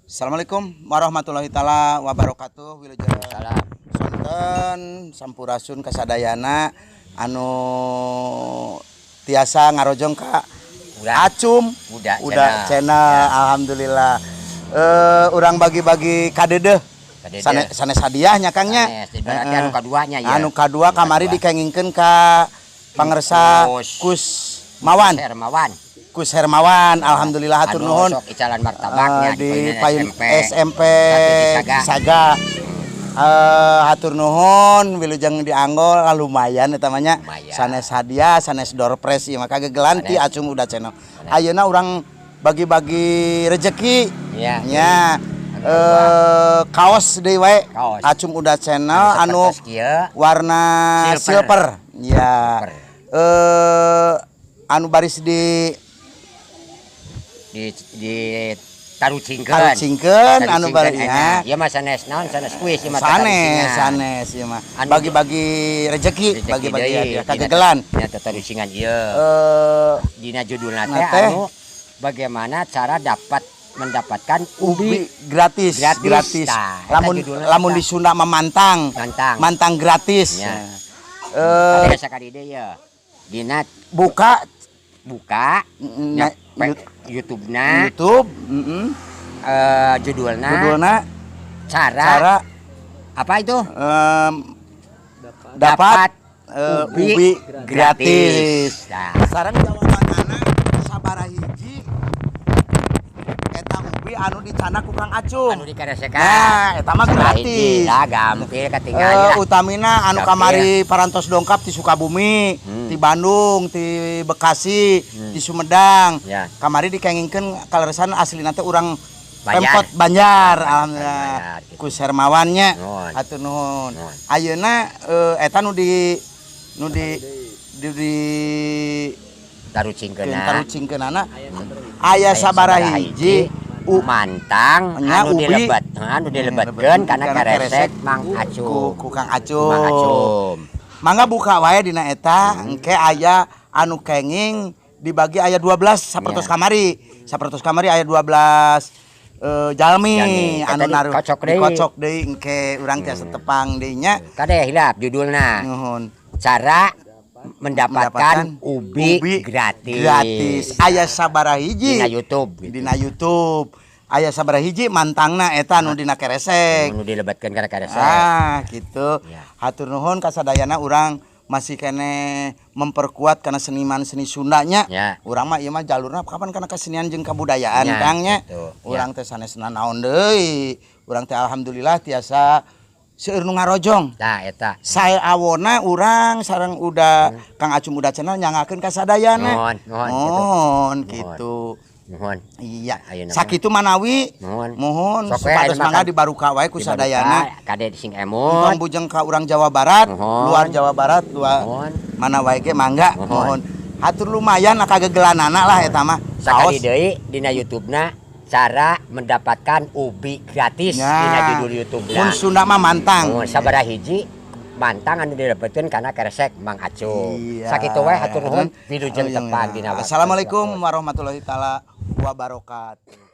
Assalamualaikum warahmatullahi taala wabarakatuh. Wilujeng Salam. sonten, sampurasun kasadayana anu tiasa ngarojong ka Udah. Acum Udah, Udah channel. channel. Alhamdulillah. Urang bagi-bagi kadedeh. Kadedeh. Sanes hadiahnya, Kang, nya. Sanes, berarti anu kaduanya ya. Anu kadua. Anu Kamari kadua. Dikengingkeun ka pangersa Kus. Kus Mawan. Hermawan. Kus Hermawan. Alhamdulillah, hatur Anu nuhun. sok icalan martabaknya Di payun SMP. SMP Satu Cisaga. Cisaga. Hatur nuhun, wilujeng dianggo lah, lumayan eta mah nya. Lumayan. Sanes hadiah, sanes door prize ieu mah kagegelan ti Sanes. Acung Udah Channel. Ayeuna urang bagi-bagi rezeki. Iya. Nya. Anu Kaos deui wae. Kaos. Acung Udah Channel anu sapertos kieu. Warna silver. Silver. Ya. Silver. Anu baris di Di tarucingkeun. Tarucingkeun, anu bari ya. Ya. Ieu mah sanes naon, sanes kuis ieu mah. Sanes, Tatarucingan. Sanes ieu mah. Anu Bagi-bagi rezeki, Rezeki bagi-bagi deui. hadiah kagegelan. Dina tatarucingan ieu. Dina judulna Na teh teh. Anu bagaimana cara dapat mendapatkan ubi ubi gratis, gratis. Gratis. Tah, eta Lamun judulna lamun eta. Di Sunda mah mantang. Mantang. Mantang gratis. Ya. Eh, Ada sakali deui ya. Dina buka buka na, YouTube-na YouTube, judulna, judulna cara, cara apa itu? Dapat ubi, ubi gratis. Nah, Sareng jawabanana sabaraha hiji eta ubi anu dicandak ku Kang Acung. Anu dikaresekan. Nah, eta mah Sabaraha gratis. hiji. Lah, gampil katingali lah. Utamina anu Gampil. Kamari parantos dongkap di Sukabumi, di Bandung, di Bekasi, di Sumedang. Ya. Kamari dikengingkeun kaleresan aslina teh urang Banjar. Pemkot Banjar, alhamdulillah. Banjar, gitu. Ku Hermawannya. Nuhun. Hatur nuhun. Nuhun. Ayeuna eta nu di Tarucingkeunna. Tarucingkeunana aya sabaraha hiji mantang Nya, anu ubi. Dilebet, anu dilebetkeun kana Kana keresek keresek Mang ku, Acum. Ku Kang Acum. Mang Acum. Mangga buka wae dina eta, engke aya anu kenging dibagi aya 12 sapertos kamari. Sapertos kamari aya 12 jalmi Jalmi. anu Eta naruh dikocok deui. Dikocok deui, engke urang tiasa tepang deui nya. Kade hilap judulna. Nuhun. Cara mendapatkan ubi, gratis. Gratis. Aya sabaraha hiji Dina YouTube gitu. Dina YouTube. Aya sabaraha hiji mantangna eta anu dina keresek. Anu dilebetkeun kana keresek. Ah, gitu. Ya. Hatur nuhun kasadayana, urang masih keneh memperkuat karena seniman seni Sundanya. Ya. Urang mah ieu mah jalurna kapan karena kesenian jeung kabudayaan, Ya, Kang, nya. gitu. Ya. Urang teh sanesna naon deui. Urang teh alhamdulillah tiasa seueur nu ngarojong. Nah, eta. Sae awona urang sareng udah Kang Acum Udah Channel nyangakeun kasadayana. Nuhun, nuhun, gitu. Nuhun gitu. Nuhun. Iya. Ayeuna mah. Sakitu manawi. Nuhun. Muhun Sok we, supados ayeuna mangga makan. dibaruka wae ku Dibaruka, sadayana. Kade sing Entong emut. bujeng ka urang Jawa Barat, Nuhun. luar Jawa Barat, luar Nuhun. mana wae ge mangga. Nuhun. Nuhun. Hatur lumayan kagegelanana lah eta mah. Sakali Kaos. deui dina YouTube-na cara mendapatkan ubi gratis Ya. dina judul YouTube-na. Mun Sunda mah mantang. Mun sabaraha hiji mantang anu dilebetkeun kana keresek Mang Acum. Iya. Sakitu wae, hatur nuhun, wilujeng Oh, iya. tepang dina waktu. Assalamualaikum warahmatullahi taala wabarakatuh.